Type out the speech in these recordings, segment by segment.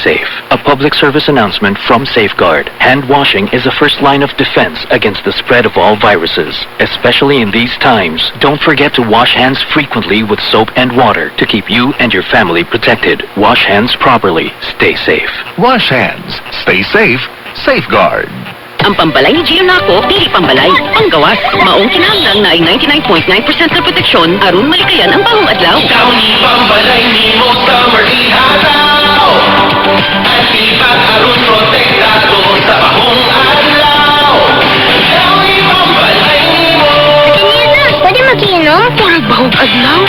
safe. A public service announcement from Safeguard. Hand washing is the first line of defense against the spread of all viruses. Especially in these times, don't forget to wash hands frequently with soap and water to keep you and your family protected. Wash hands properly. Stay safe. Wash hands. Stay safe. Safeguard. Ang pambalay ni Gio nako, dili pambalay, panggawas. Maong kinahanglan naay 99.9% na proteksyon aron malikayan ang bahong adlaw. Downy pambalay nimo summer ihataw. Antibac aron protektado sa bahong adlaw. Downy pambalay nimo. Ate Nina, pwede mag-inom? Murag bahong adlaw.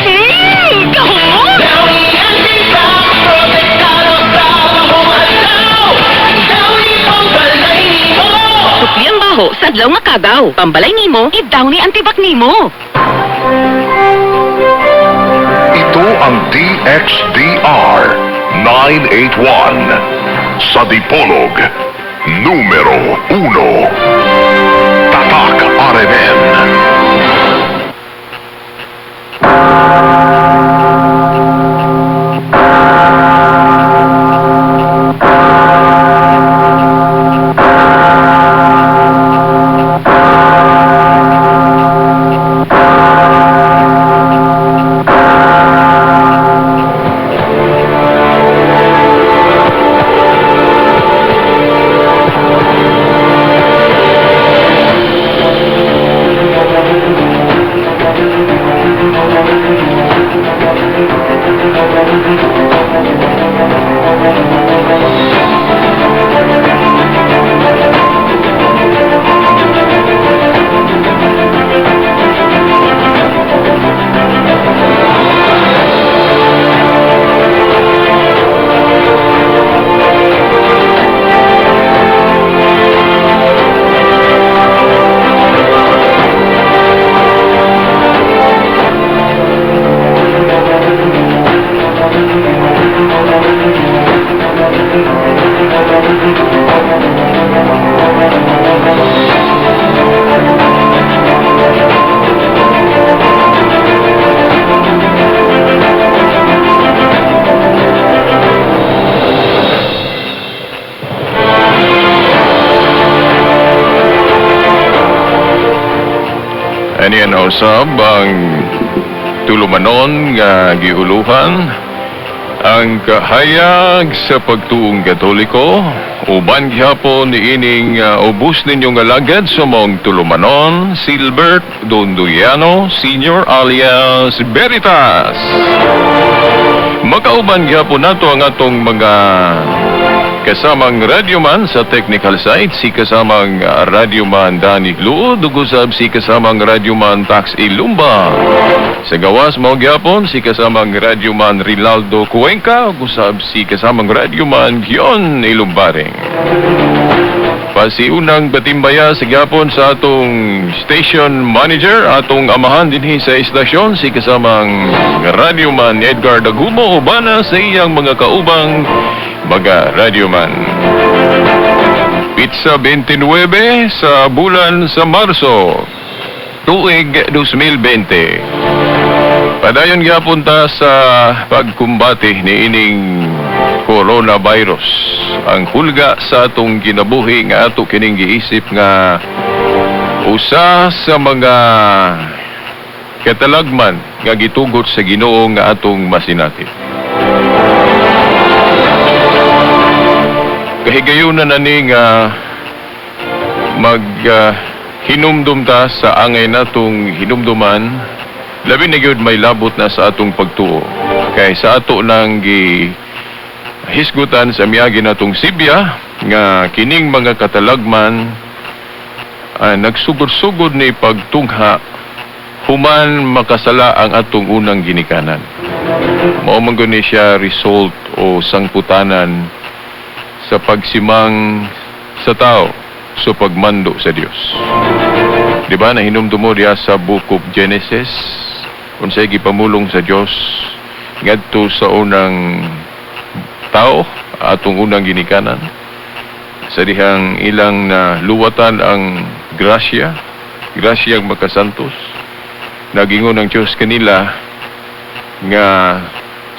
Kahumot! Downy antibac protektado sa bahong adlaw. Downy pambalay nimo. Supli ang baho sa adlaw nga kagaw. Pambalay nimo, i-Downy antibac nimo. Ito ang DXDR 981 sa Dipolog, numero 1. Tatak RMN. Ani na usab ang tulumanon nga gihuluhan ang kahayag sa pagtuong Katoliko uban gihapon niining ubos ninyong alagad sa mong tulumanon Silbert Donduliano Senior alias Veritas. Makauban gihapon nato ang atong mga kasamang radyoman sa technical side, si kasamang radyoman Danny Luod, ug usab si kasamang radyoman Tax Ilumba. Sa gawas mao gyapon si kasamang radyoman Rinaldo Cuenca, ug usab si kasamang radyoman Gion Ilumbaring. Pasiunang batimbaya sa gyapon sa atong station manager, atong amahan dinhi sa istasyon, si kasamang radyoman Edgar Dagumo, ubana sa iyang mga kaubang mga radyoman. Pizza 29 sa bulan sa Marso, tuig 2020. Padayon gyapon ta sa pagkumbate niining coronavirus. Ang hulga sa atong kinabuhi nga ato kining giisip nga usa sa mga katalagman nga gitugot sa Ginoo nga atong masinati. Kahigayunan na ni nga mag hinumdum ta sa angay natong hinumduman, labi na gyud may labot na sa atong pagtuo. Kay sa ato nang gi hisgutan sa miagi natong Sibya nga kining mga katalagman nagsugod-sugod ni pagtungha human makasala ang atong unang ginikanan. Mao man gud ni siya result o sangputanan sa pagsimang sa tao sa pagmando sa Dios. Di ba nahinumdum mo diha sa Book of Genesis unsay gipamulong sa Dios ngadto sa unang tao, atong unang ginikanan, sa dihang ilang na luwatan ang grasya, grasyang makasantos. Nagingon ang Dios kanila nga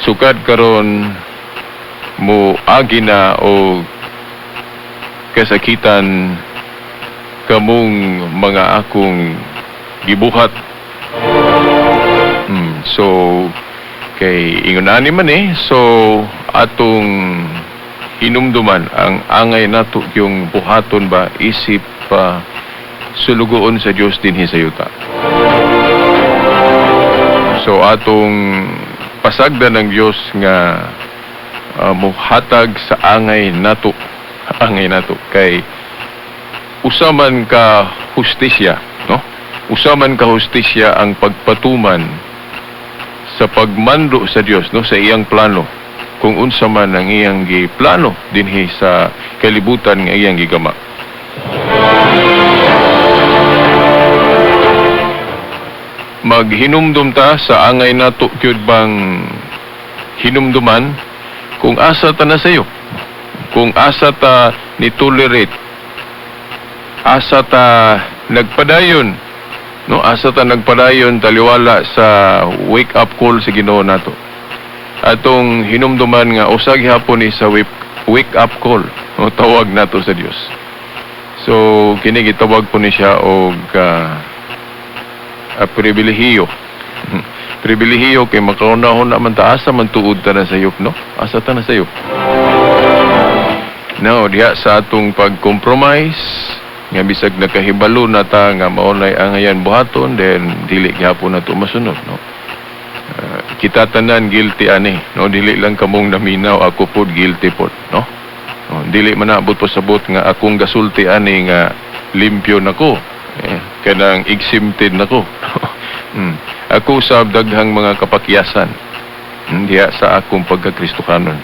sukad karon Mo agi na o kasakitan kamong mga akong gibuhat. So kay ingon ani man eh, so atong hinumduman ang angay nato yung buhaton ba isip pa sulugoon sa Dios dinhi sa yuta. So atong pasagdan ng Dios nga muhatag sa angay nato kay usa man ka hustisya, no? Usa man ka hustisya ang pagpatuman sa pagmando sa Dios, no, sa iyang plano kung unsa man ang iyang giplano dinhi sa kalibutan nga iyang gigama. Maghinumdum ta sa angay nato gyud bang hinumduman kung asa ta na sayo, kung asa ta ni tolerate, asa ta nagpadayon, no, asa ta nagpadayon taliwala sa wake up call sa Ginoo nato. Atong hinumduman nga usa gihapon ni sa wake up call, no, tawag nato sa Dios. So kini gitawag po ni siya og pribilehiyo. Pribilehiyo kay makaunahon na man ta, asa man tuod ta na sayop, no? Asa ta na sayop. Now, diha sa atong pag-compromise, nga bisag nakahibalo na ta nga mao nay angayan buhaton, then dili gihapon nato masunod, no? Kita tanan guilty ani, no? Dili lang kamong naminaw, ako pod guilty pod, no? No, dili man naabot pasabot nga akong gasulti ani nga limpyo nako. Kanang exempted nako. Ako sa daghang mga kapakyasan diha sa akong pagkakristohanon.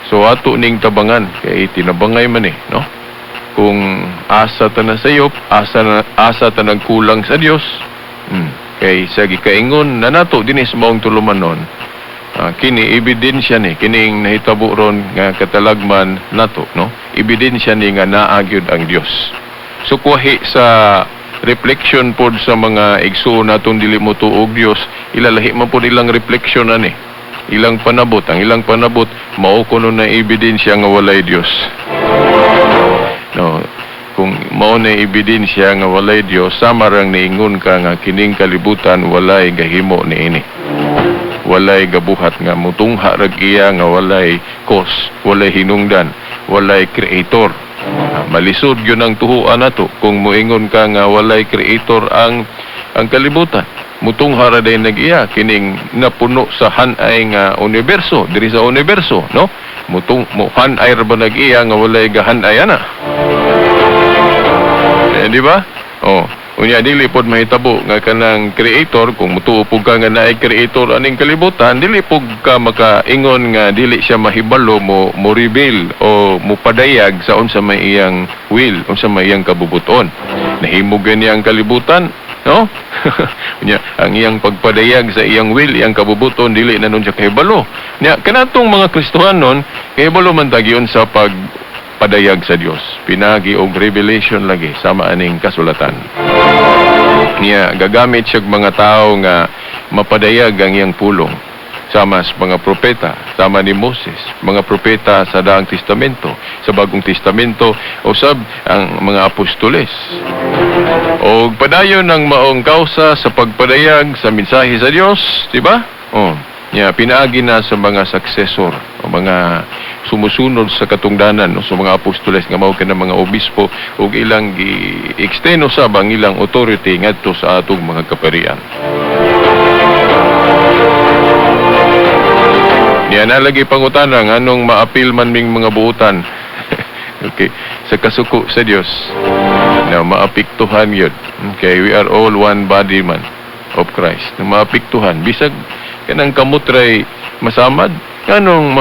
So ato ning tabangan kay tinabangay man eh, no? Kung asa ta na sayop, asa ta nagkulang sa Dios. Kay sa gikaingon na nato dinhi sa maong tulumanon, kini ebidensya ni kining nahitabo ron nga katalagman nato, no? Ebidensya ni nga naa gyud ang Dios. So kuhi sa reflection pod sa mga igsuon natong dili mo tuog Dios, ilalahi man pod ilang reflection ani. Ilang panabot, ang ilang panabot mao kuno na ebidensya nga walay Dios. No, kung mao na ebidensya nga walay Dios, sama rang niingon ka nga kining kalibutan walay gahimo niini. Walay gabuhat nga mutungha rag iya nga walay cause, walay hinungdan, walay creator. Malisod yun ang tuhuan nato kung muingon ka nga walay creator ang kalibutan. Mutungha ra day nag-iya kining napuno sa hanay nga universo, diri sa universo, no? Mutung mo hanay ra ba nag-iya nga walay gahanay ana? Di ba? Oh, unya dili pod mahitabo nga kanang creator, kung mutuo pug ka nga naay creator aning kalibutan, dili pug ka makaingon nga dili siya mahibalo mo reveal o mopadayag sa unsa may iyang will, unsa may iyang kabubuton. Nahimo gani ang kalibutan, no? Unya ang iyang pagpadayag sa iyang will, iyang kabubuton, dili na nun siya kahibalo. Nya kanatong mga Kristohanon, kahibalo man tagyon sa pagpadayag sa Dios. Pinagi og revelation lagi sama aning kasulatan. Niya gagamit siya mga tao nga mapadayag ang iyang pulong. Sama sa mga propeta, sama ni Moses, mga propeta sa Daang Testamento, sa Bagong Testamento, usab ang mga apostoles. Og padayon ang maong kausa sa pagpadayag sa mensahe sa Dios, di ba? Oh, niya pinaagi na sa mga successor o mga sumusunod sa katungdanan, no, sa mga apostoles nga mao kini mga obispo ug ilang gi-extend usab ang ilang authority ngadto sa atong mga kaparian. Niya nalagi pangutana nganong maapil man ming mga buutan. Okay, sa kasuko sa Dios na maapektuhan yun. Okay, we are all one body man of Christ. Na maapektuhan bisag kanang kamutray masamad, nganong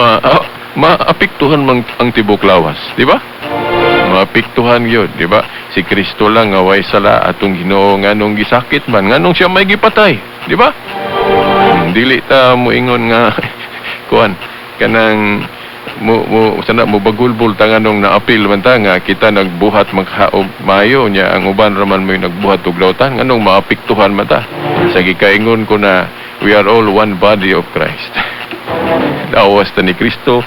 maapektuhan man ang tibok lawas, di ba? Maapektuhan yun, di ba? Si Kristo lang nga way sala atong Ginoo, nganong gisakit man, nganong siya may gipatay, di ba? Dili ta moingon nga kuan kanang mo sana mo bagulbol ta nganong naapil man ta nga kita nagbuhat maghaog maayo, nya ang uban ra man mo'y nagbuhat og lautan, nganong maapektuhan man ta? Sa gikaingon ko na we are all one body of Christ. Lawas ta ni Kristo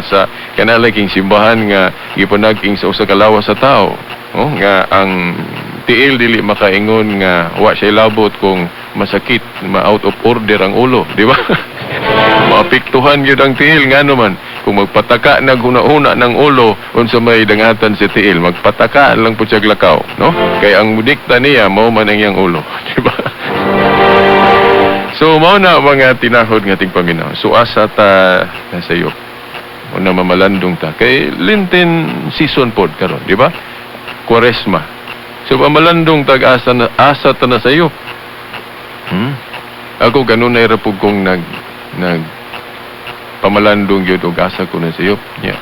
sa kanalay king simbahan nga gipanag-ing sa usa ka lawas sa tao. Oh, nga ang tiil dili makaingon nga wa siya labot kung masakit, ma out of order ang ulo, di ba? Maapektuhan gyud ang tiil, ngano man kung magpataka naghuna-huna ng ulo, unsa may dangatan si tiil, magpataka lang po siya lakaw, no? Kay ang dikta niya mao man ang iyang ulo, di ba? So mao na mga tinahod nga tingpaminaw. So asa ta nasa iyo. Una mamalandong ta kay Lenten season pod karon, di ba? Kwaresma. So pamalandong tag asa na asa ta na sa iyo. Ako ganunay ra pud kong nag nag pamalandong gyud og asa ko na sa iyo. Yeah.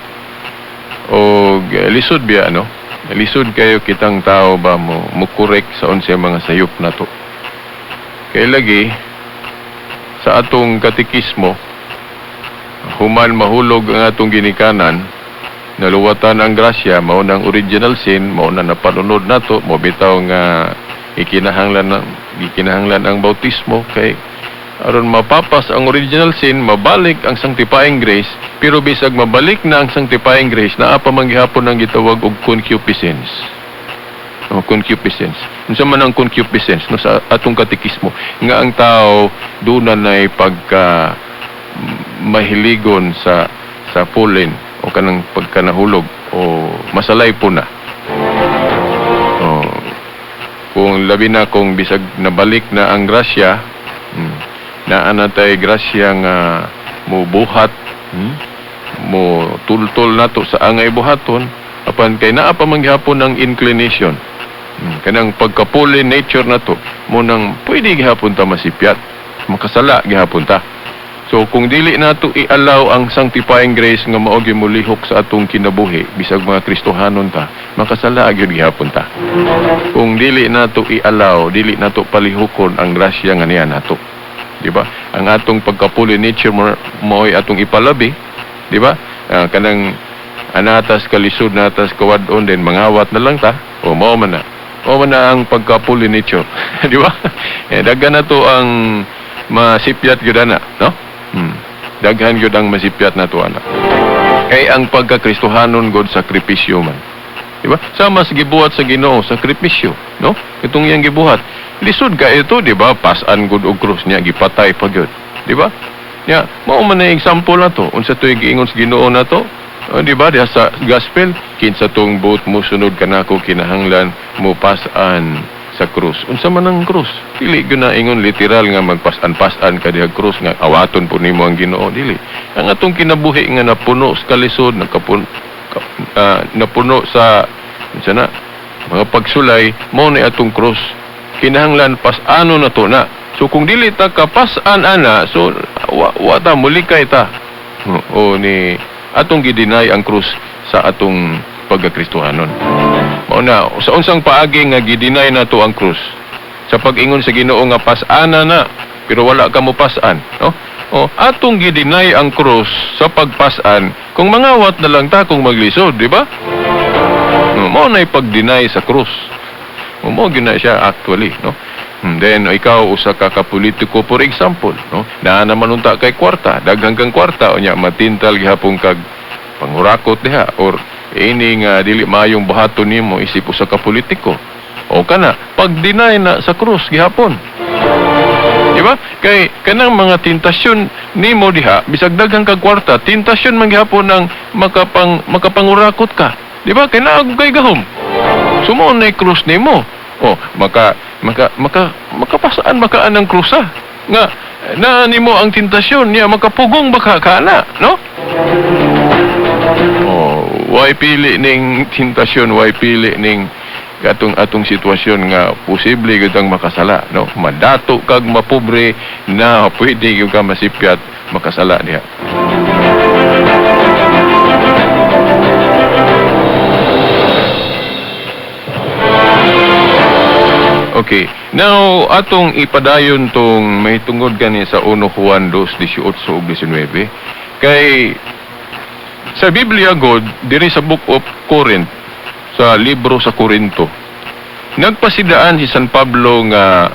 Og lisod biya, no? Lisod kayo kitang tao ba mo mo correct sa unsay mga sayop nato. Kay lagi sa atong katikismo, human mahulog ang atong ginikanan, naluwatan ang grasya, mao nang original sin, mao na napanunod nato, mo bitaw nga ikinahanglan ang bautismo kay aron mapapas ang original sin, mabalik ang sanctifying grace. Pero bisag mabalik na ang sanctifying grace, naa pa man gihapon ang gitawag og concupiscence. O concupiscence. Unsa man ang concupiscence, no, sa atong katikismo, nga ang tao duna nay pagka mahiligon sa fallen o kanang pagkanahulog o masalay po na. O, kung labi na kung bisag nabalik na ang grasya, naa na tay grasya nga mubuhat, mo tultol nato sa angay buhaton, apan kay naa pa man gihapon ang inclination. Kanang pagkapuli nature nato, mo nang pwede gihapon ta masipyat, makasala gihapon ta. So kung dili nato i-allow ang sanctifying grace nga mao gyud molihok sa atong kinabuhi, bisag mga Kristohanon ta, makasala gyud gihapon ta. Kung dili nato i-allow, dili nato palihukon ang grasya nga niya nato. Di ba? Ang atong pagkapuli nature mo'y atong ipalabi, di ba? Kanang anatas kalisod natas kawad-on din mangawat na lang ta. O mao man na. Mao man na ang pagkapuli nature, di ba? Eh, daghan na to ang masipyat gyud ana, no? Daghan gyud ang masipyat na to ana. Kay ang pagkakristohanon god sakripisyo man. Di ba? Sama sa gibuhat sa Ginoo, sakripisyo, no? Itong iyang gibuhat. Lisod ka ito, di ba? Pasan gud og krus niya, gipatay pa gyud. Di ba? Nya, mao man na example na to. Unsa to'y giingon sa Ginoo na to? Di ba? Diha sa gospel, kinsa tong buot mo sunod kanako kinahanglan mo pasan sa krus. Unsa man ang krus? Dili gyud na ingon literal nga magpasan-pasan ka diha krus nga awaton po nimo ang Ginoo, dili. Ang atong kinabuhi nga napuno sa kalisod, napuno sa unsa na mga pagsulay, mao ni atong krus. Kinahanglan pasano na to na. So kung dili ta kapasan ana, so wa ta mulikay ta. O ni atong gideny ang krus sa atong pagkakristohanon. Mao na sa unsang paagi nga gideny nato ang krus? Sa pag-ingon sa Ginoo nga pasana na, pero wala ka mo pasan, no? O atong gideny ang krus sa pagpasan kung mangawat na lang ta kung maglisod, di ba? Mao na pag-deny sa krus. Mao gyud na siya actually, no? Then ikaw usa ka kapolitiko, for example, no? Naa naman unta kay kwarta, daghang kang kwarta, unya matintal gihapon kag pangurakot diha or ini nga dili maayong buhaton nimo isip usa ka politiko. O kana pag-deny na sa krus gihapon. Di ba? Kay kanang mga tentasyon nimo diha, bisag daghang kag kwarta, tentasyon man gihapon ang makapangurakot ka. Di ba? Kay naa kay gahom. Sumo na krus nimo. O makapasaan makaan ang krusa. Nga naa nimo ang tentasyon niya makapugong baka kana, no? Oh, way pili ning tentasyon, way pili ning atong atong sitwasyon nga posible gyud ang makasala, no? Madato kag mapobre na pwede gyud ka masipyat makasala diha. Okay. Now, atong ipadayon tong may tungod gani sa 1 Juan 2:18 ug 19. Kay sa Biblia God, diri sa Book of Corinth, sa libro sa Corinto, nagpasidaan si San Pablo nga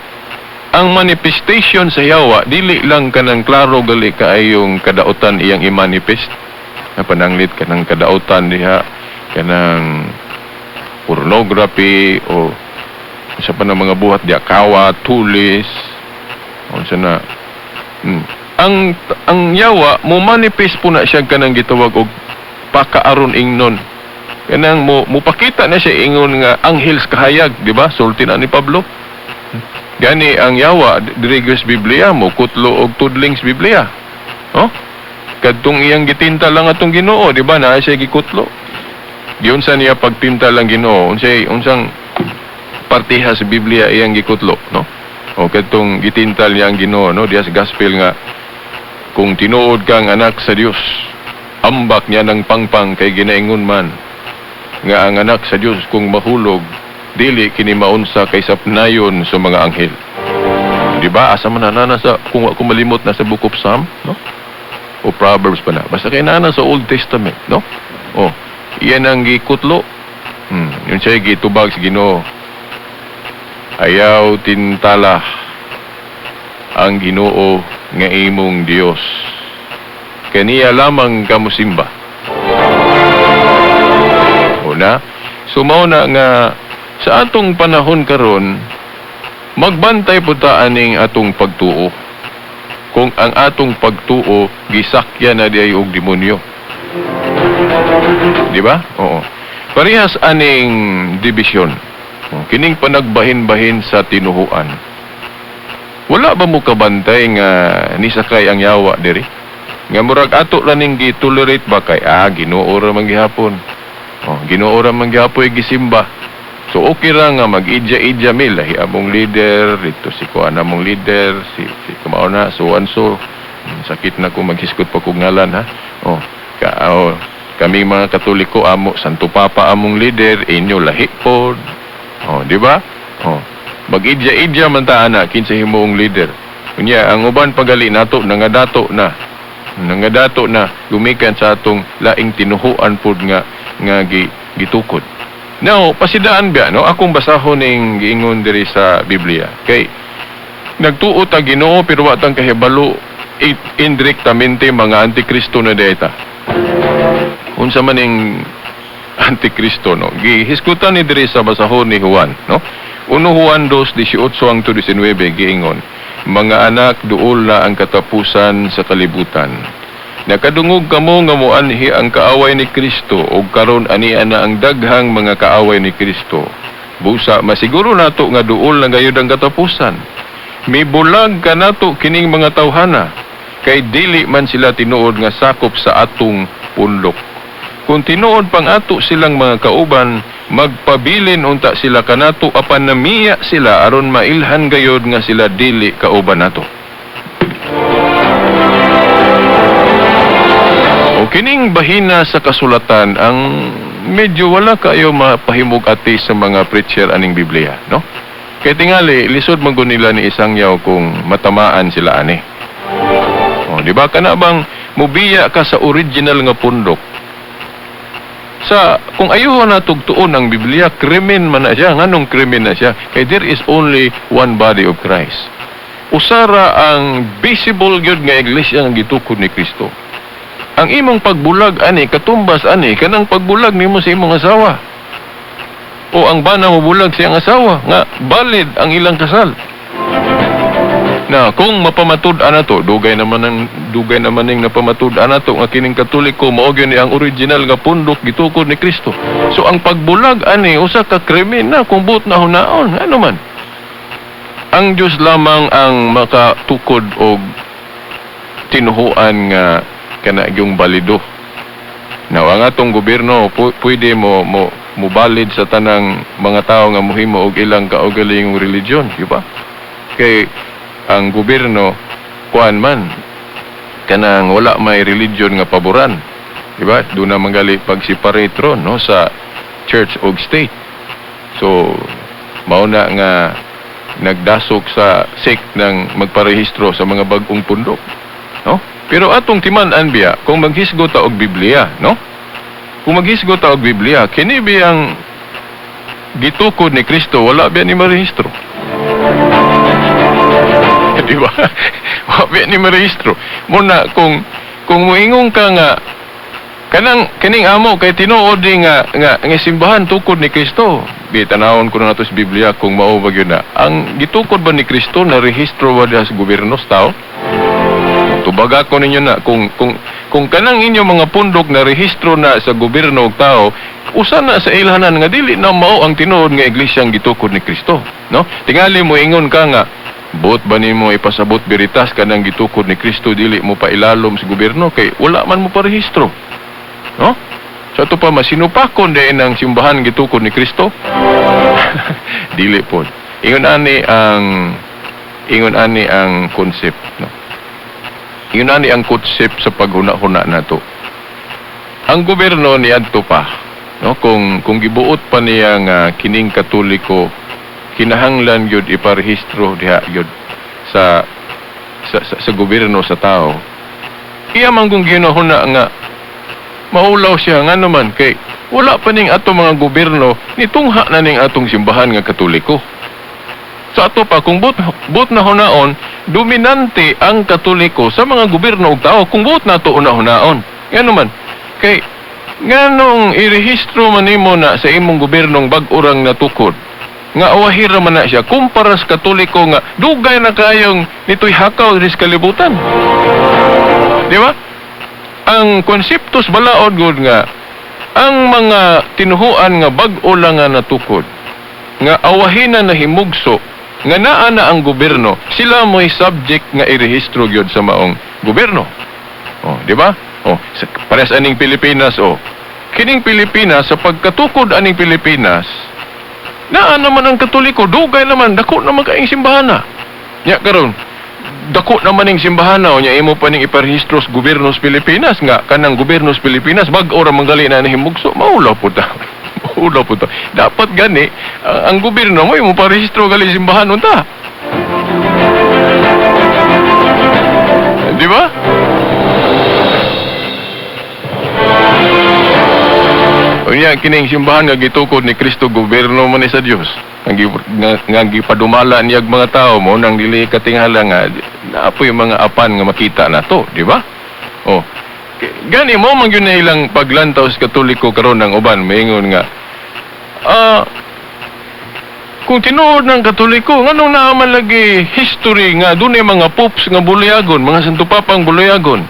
Ang manifestation sa yawa dili lang kanang klaro gali kaayong kadautan iyang i-manifest. Napananglit kanang kadautan diha, kanang pornography o sa pa ng mga buhat diha, kawa, tulis, unsa na. Ang yawa mo manifest po na siya kanang gitawag og pakaaron ingnon. Kanang mo mupakita na siya ingon nga anghel sa kahayag, di ba? Sulti na ni Pablo. Gani ang yawa diri sa Biblia mo kutlo og tudling sa Biblia. Oh? Kadtong iyang gitinta lang atong Ginoo, di ba? Naa siya gikutlo. Giunsa niya pagtinta lang Ginoo, unsay unsang partiha sa Biblia iyang gikutlo, no? O kadtong gitintal niya ang Ginoo, no? Diya sa gospel nga kung tinuod kang anak sa Dios, ambak niya ng pangpang kay ginaingon man nga ang anak sa Dios kung mahulog dili kini maunsa kay sapnayon sa mga anghel. Di ba? Asa man na sa, kung wa ko malimot, na sa Book of Psalm, no? O Proverbs pa na. Basta kay naa sa Old Testament, no? Oh, iyan ang gikutlo. Yun siya gitubag sa Ginoo. Ayaw tintala ang Ginoo nga imong Dios. Kaniya lamang kamusimba. Una, so mao na nga sa atong panahon karon magbantay pud ta aning atong pagtuo. Kung ang atong pagtuo gisakyan na diay og demonyo. Di ba? Oo. Parehas aning division. Kining panagbahin-bahin sa tinuhuan. Wala ba mo kabantay nga nisakay ang yawa diri? Nga murag ato ra ning gi-tolerate ba kay Ginoo ra man gihapon. Oh, Ginoo ra man gihapon gisimba. So okay ra nga mag-idya-idya mi, lahi among leader, dito si kuan among leader, si kamao na, so and so. Sakit na kung maghisgot pa kog ngalan, ha. Oh, ka, oh, kami mga Katoliko amo Santo Papa among leader, inyo lahi pod. Oh, di ba? Oh. Mag-idya-idya man ta ana kinsa himuong leader. Unya ang uban pagali nato nangadato na. Nangadato na gumikan sa atong laing tinuhuan pod nga nga gitukod. Now, pasidaan ba, no? Akong basahon ning giingon diri sa Biblia. Kay nagtuo ta Ginoo pero wa tang kahibalo indirectamente mga antikristo na data. Unsa man ning antikristo, no? Gihisgutan ni diri sa basahon ni Juan, no? 1 Juan 2:18 hangtod 19 giingon, "Mga anak, duol na ang katapusan sa kalibutan. Nakadungog kamo nga moanhi ang kaaway ni Kristo ug karon ania na ang daghang mga kaaway ni Kristo. Busa masiguro nato nga duol na gayud ang katapusan. Mibulag kanato kining mga tawhana kay dili man sila tinuod nga sakop sa atong pundok. Kung tinuod pang ato silang mga kauban, magpabilin unta sila kanato apan namiya sila aron mailhan gayod nga sila dili kauban nato." O kining bahina sa kasulatan ang medyo wala kayo mapahimog ati sa mga preacher aning Biblia, no? Kay tingali lisod man gud nila ni isang yaw kung matamaan sila ani. O, di ba kana bang mubiya ka sa original nga pundok? Sa kung ayaw na tugtuon ang Biblia, krimen man na siya. Nganong krimen na siya? Kay there is only one body of Christ. Usara ang visible gyud nga iglesia nga gitukod ni Kristo. Ang imong pagbulag ani, katumbas ani, kanang pagbulag nimo sa imong asawa. O ang bana mo bulag sa iyang asawa, nga valid ang ilang kasal. Na kung mapamatud-an nato, dugay naman ning napamatud-an nato nga kining Katoliko mao gyud ni ang original nga pundok gitukod ni Kristo. So ang pagbulag ani usa ka krimen na kung buot na hunaon, ano man. Ang Dios lamang ang makatukod og tinuhuan nga kana yung balido. Now, ang atong gobyerno pwede mo mo mubalid sa tanang mga tao nga mohimo og ilang kaugalingong religion, di ba? Kay ang gobyerno kuan man kanang wala may religion nga paboran, di ba? Doon na manggali pag-separate ron, no, sa church og state. So mao na nga nagdasok sa SEC ng magparehistro sa mga bag-ong pundok, no? Pero atong timan-an biya kung maghisgot ta og Biblia, no? Kung maghisgot ta og Biblia, kini biyang gitukod ni Kristo wala biya ni marehistro. Di ba? Wa biya ni marehistro. Muna kung moingon ka nga kanang kining amo kay tinuod di nga simbahan tukod ni Kristo. Di tanawon ko na nato sa Biblia kung mao ba gyud na. Ang gitukod ba ni Kristo na rehistro ba diha sa gobyerno sa tao? Tubaga ko ninyo na kung kanang inyo mga pundok na rehistro na sa gobyerno og tao, usa na sa ilhanan nga dili na mao ang tinuod nga iglesia ang gitukod ni Kristo, no? Tingali mo ingon ka nga buot ba nimo ipasabot beritas kanang gitukod ni Kristo dili mo pa ilalom sa gobyerno kay wala man mo pa rehistro. No? Sa ato pa masinupakon din ang simbahan gitukod ni Kristo. Dili pod. Ingon ani ang concept, no? Ingon ani ang concept sa paghuna-huna nato. Ang gobyerno niadto pa, no, kung gibuot pa niya nga kining Katoliko kinahanglan gyud iparehistro diha gyud sa gobyerno sa tao. Iya man kung ginahuna nga maulaw siya nga naman kay wala pa ning ato mga gobyerno nitungha na ning atong simbahan nga Katoliko. Sa ato pa kung but na hunaon, dominante ang Katoliko sa mga gobyerno og tao kung buot nato una-hunaon. Ngano man kay nganong irehistro man nimo na sa imong gobyernong bag-o rang natukod nga awahir man na siya kumpara sa Katoliko nga dugay na kayong nito'y hakaw diri sa kalibutan. Di ba? Ang konseptos balaod gud nga ang mga tinuhuan nga bag-o lang nga natukod nga awahin na nahimugso nga naa na ang gobyerno, sila mo'y subject nga irehistro gyud sa maong gobyerno. Oh, di ba? Oh, parehas aning Pilipinas, oh. Kining Pilipinas sa pagkatukod aning Pilipinas, naa naman ang Katoliko, dugay naman, dako naman kaayong simbahan na. Nya karon, dako naman ning simbahan na, nya imo pa ning iparehistro sa gobyerno sa Pilipinas nga kanang gobyerno sa Pilipinas bag-o ra man gali na nahimugso, maulaw po ta. Maulaw po ta. Dapat gani ang gobyerno mo imo parehistro gali simbahan unta. Di ba? Unya kining simbahan nga gitukod ni Kristo gobyerno man ni sa Dios. Ang nga gipadumala niyag mga tao mo nang dili katinghala nga naapoy mga apan nga makita nato, di ba? Oh. Gani mo man gyud na ilang paglantaw sa Katoliko karon ng uban maingon nga kung tinuod ng Katoliko nganong naa man lagi history nga dunay mga popes nga buliagon, mga Santo Papang buliagon.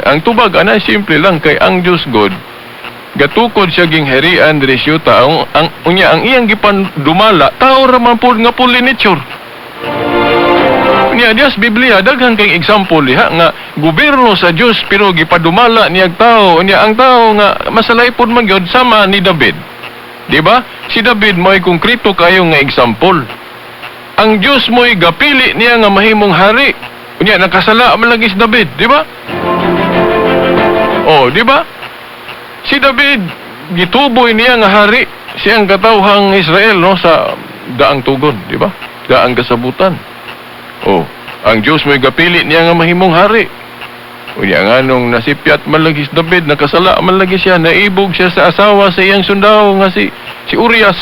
Ang tubag ana simple lang kay ang Dios God gatukod siya ging harian diri siyuta ang unya ang iyang gipandumala tao ra man pud nga fully nature. Unya Dios Biblia daghan kay example diha nga gobyerno sa Dios pero gipadumala niyag tao, unya ang tao nga masalay pud man gyud sama ni David. Di ba? Si David mo'y konkreto kayo nga example. Ang Dios mo'y gapili niya nga mahimong hari. Unya nakasala man lagi si David, di ba? Oh, di ba? Si David gituboy niya nga hari siyang katawhang Israel, no, sa daang tugon, di ba? Daang kasabutan. Oh, ang Dios mo'y gapili niya nga mahimong hari. Unya nganong nasipyat man lagi si David, nakasala man lagi siya, naibog siya sa asawa sa iyang sundao nga si Urias.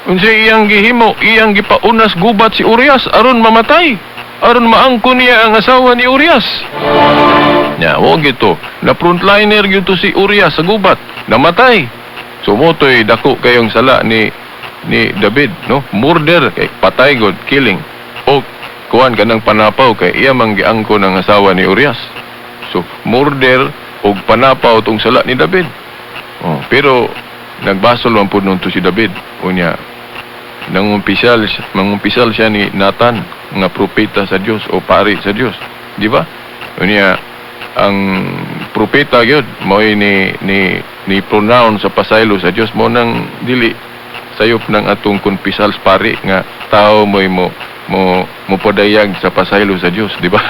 Unsa iyang gihimo, iyang gipaunas gubat si Urias aron mamatay, aron maangkon niya ang asawa ni Urias. Nya, wo gito, na frontliner gyud to si Urias sa gubat, namatay. Sumutoy dako kayong sala ni David, no? Murder kay patay god, killing. O kuan kanang panapaw kay iya man giangkon ang asawa ni Urias. So murder og panapaw tong sala ni David. Oh, pero nagbasol man pud nunto si David. Unya nangumpisal siya ni Nathan nga propeta sa Dios o pari sa Dios, di ba? Unya ang propeta gyud mo'y ni pronoun sa pasaylo sa Dios mo nang dili sayop ng atong kumpisal sa pari nga tao mo'y mo padayag sa pasaylo sa Dios, di ba?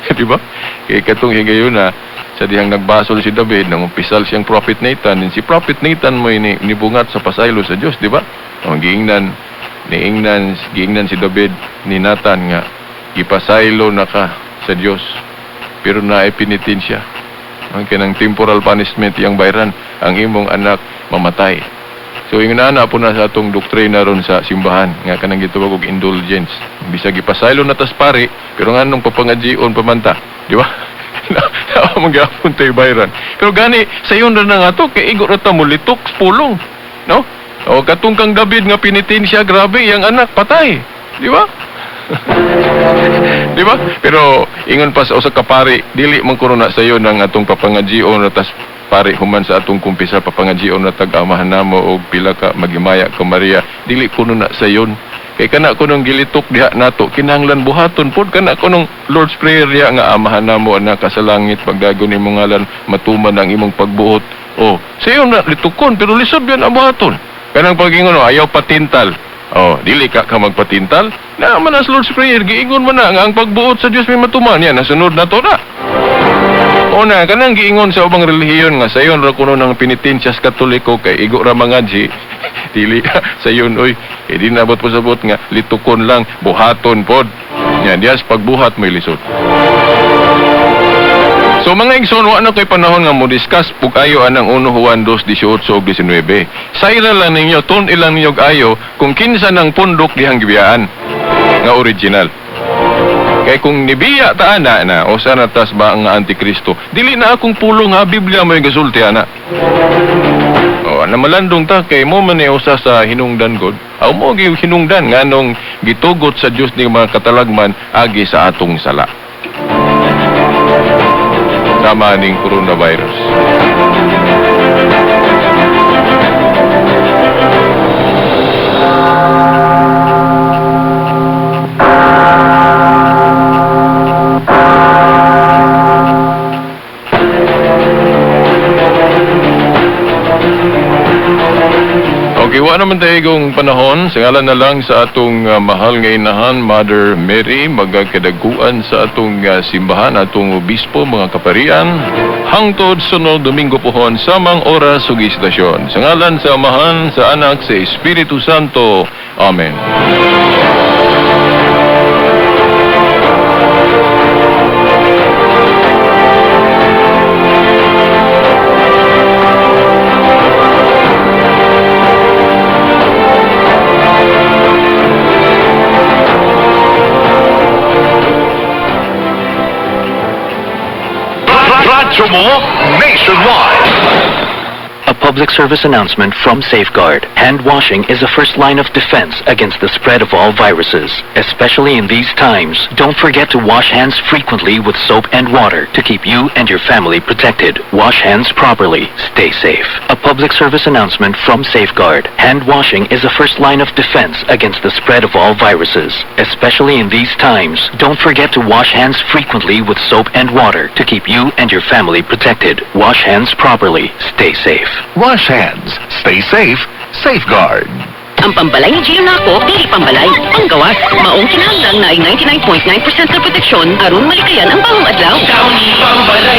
Di ba? Kay katong higayuna sa dihang nagbasol si David, nangumpisal siyang Prophet Nathan, din si Prophet Nathan mo'y nibungat sa pasaylo sa Dios, di ba? O, giingnan si David ni Nathan nga gipasaylo na ka sa Dios, pero naay penitensya. Ang kanang temporal punishment iyang bayran, ang imong anak mamatay. So yung nana po na sa atong doktrina ron sa simbahan nga kanang gitawag og indulgence. Bisag gipasaylo na tas pari, pero nganong papangajion pamanta, di ba? Naa man gyapon tay bayran. Pero gani sayon ra na nga to kay igo ra ta mo litok pulong, no? O katong kang David nga penitensya, grabe iyang anak patay, di ba? Di ba? Pero ingon pa sa usa ka pari, dili man kuno na sayo ng atong papangajion ra tas pari human sa atong kumpisa papangajion na tag Amahan namo og pila ka maghimaya ka Maria, dili kuno na sayon. Kay kana kunong gilitok diha nato, kinahanglan buhaton pod kana kunong Lord's Prayer diha nga Amahan namo na ka sa langit, pagdagon imong ngalan, matuman ang imong pagbuot. Oh, sayon na litukon pero lisod yan ang buhaton. Kanang pagingon, oh, ayaw patintal. Oh, dili ka ka magpatintal. Na man ang Lord's Prayer, giingon man na nga ang pagbuot sa Dios may matuman yan, nasunod na to na. Una, kanang giingon sa ubang relihiyon nga sayon ra kuno ng penitensya sa Katoliko kay igo ra mangadji. Dili sayon oy, eh, di nabot pasabot nga litukon lang, buhaton pod. Yan, dias pagbuhat may lisod. So mga igsoon, wa na ko'y panahon nga mo discuss pug ayo anang 1 Juan 2, 18 ug 19. Sayra lang ninyo, tun ilang ninyo og ayo kung kinsa nang pundok dihang gibiyaan nga original. Kay kung nibiya ta ana na o sana tas ba ang antikristo, dili na akong pulong nga Biblia mo yung gasulti ana. O ana malandong ta kay mo man ni usa sa hinungdan god. Aw mo gi hinungdan nganong gitugot sa Dios ni mga katalagman agi sa atong sala. Tama ning coronavirus. Okay, wa naman tayo kung panahon. Sa ngalan na lang sa atong mahal nga inahan, Mother Mary, magkadaguan sa atong simbahan, atong obispo, mga kaparian. Hangtod sunod Domingo pohon, samang oras ug istasyon. Sa ngalan sa Amahan, sa Anak, sa Espiritu Santo. Amen. Radyo mo nationwide. A public service announcement from Safeguard. Hand washing is the first line of defense against the spread of all viruses. Especially in these times, don't forget to wash hands frequently with soap and water to keep you and your family protected. Wash hands properly. Stay safe. A public service announcement from Safeguard. Hand washing is the first line of defense against the spread of all viruses. Especially in these times, don't forget to wash hands frequently with soap and water to keep you and your family protected. Wash hands properly. Stay safe. Wash hands. Stay safe. Safeguard. Ang pambalay ni Gio nako, dili pambalay, panggawas. Maong kinahanglan na 99.9% na proteksyon aron malikayan ang bahong adlaw. Downy pambalay.